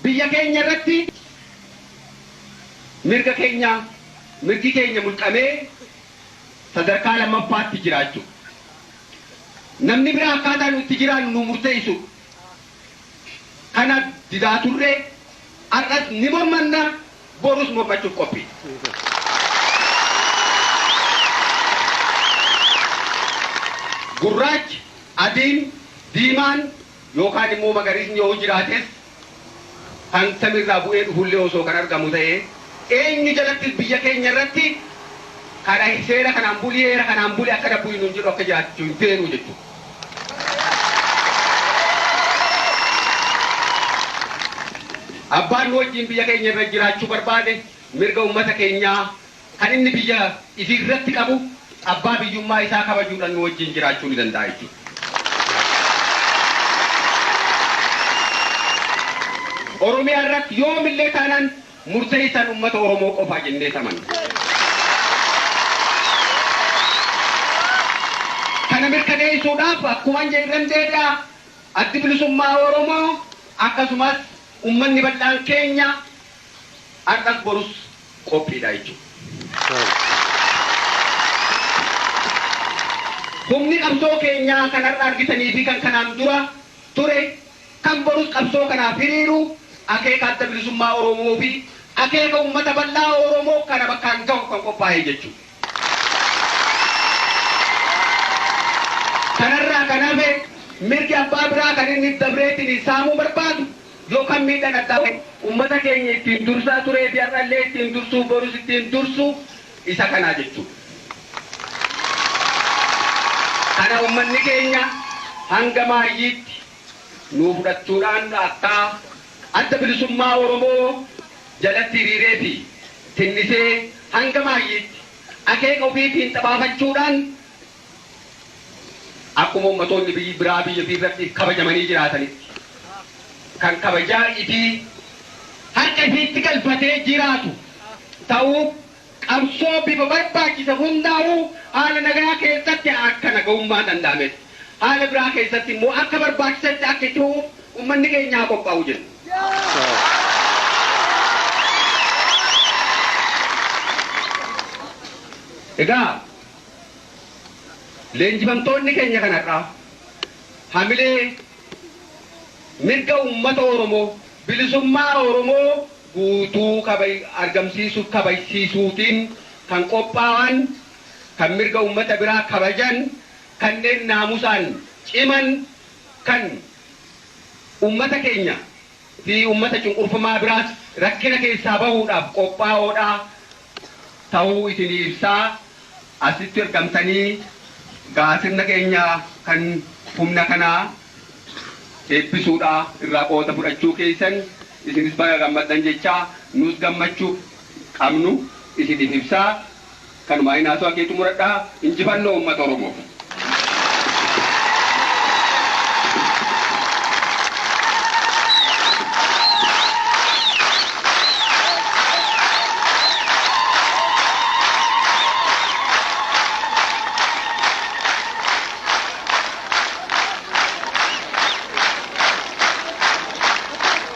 Biyya keenya irratti mirga keenya mirgi keenya mulqamee sadarkaa lammaffaatti jiraachuu. Namni biraa akkaataa nuti jiraannu nu murteessu. Kana didaa turree har'as ni mormanna, borus mormachuuf qophii. Gurraachi, adiin, diimaan yookaan immoo magariisni yoo jiraates kan samiirraa bu'ee dhufullee osoo kan argamu ta'ee eenyu jalattis biyya keenya irratti kana seera kanaan bulii heera kanaan bulii akka dabbu nuun jedhu akka jiraachuu hin feenu jechuudha. Abbaan nu wajjin biyya keenya irra jiraachuu barbaade mirga uummata keenyaa kan inni biyya ifii irratti qabu abbaa biyyummaa isaa kabajuudhaan nu wajjin jiraachuu ni danda'a jechuudha. Oromiyaa irratti yoomillee taanaan murteessaan uummata Oromoo qofaa jennee amanna. Kana mirkaneessuudhaaf akkuma jedhan deebi'a addi bilisummaa Oromoo akkasumas uummanni bal'aan keenya har'as borus qophiidha jechuudha. Humni qabsoo keenyaa kan har'a argitanii fi kan kanaan dura ture kan borus qabsoo kanaaf hiriiru akeeka adda bilisummaa Oromoo fi akeeka uummata bal'aa Oromoo kana bakkaan gahu kan qophaa'e jechuudha. Kanarraa kan hafe mirgi abbaa biraa kan inni dabreetiin saamuu barbaadu yookaan miidhaan addaa uummata keenya ittiin dursaa turee fi har'allee ittiin dursuu borus ittiin dursu isa kanaa jechuudha. Kana uummanni keenya hanga maayyiitti nuu fudhachuudhaan akka adda bilisummaa Oromoo jalatti hiriiree fi tinnisee hanga maayyiitti akeeka ofiitiin xabaafachuudhaan akkuma ummatoonni biyyi biraa biyya irratti kabajamanii jiraatanitti kan kabajaa ifii harka ifiitti galfatee jiraatu ta'uu qabsoo bifa barbaachisa hundaa'uu haala nagaa keessatti akka nagahummaa danda'ametti haala biraa keessatti immoo akka barbaachisetti akka itti uummanni keenya haa qophaa'u jenna. Egaa leenjifamtoonni keenya kanarraa hamilee mirga uummata Oromoo bilisummaa Oromoo guutuu argamsiisuuf kabajsiisuutiin kan qophaa'an kan mirga uummata biraa kabajan kanneen naamusaan ciman kan uummata keenya fi uummata cunqurfamaa biraas rakkina keessaa bahuudhaaf qophaa'oodha ta'uu isinii ibsaa asitti argamtanii gaasirna keenya kan humna kanaa eebbisuudha irraa qooda fudhachuu keessan isinis baga gammaddan jechaa nus gammachuu qabnu isiniif ibsaa kanumaa inaasoo akeetu muradhaa injifannoo uummata Oromoof.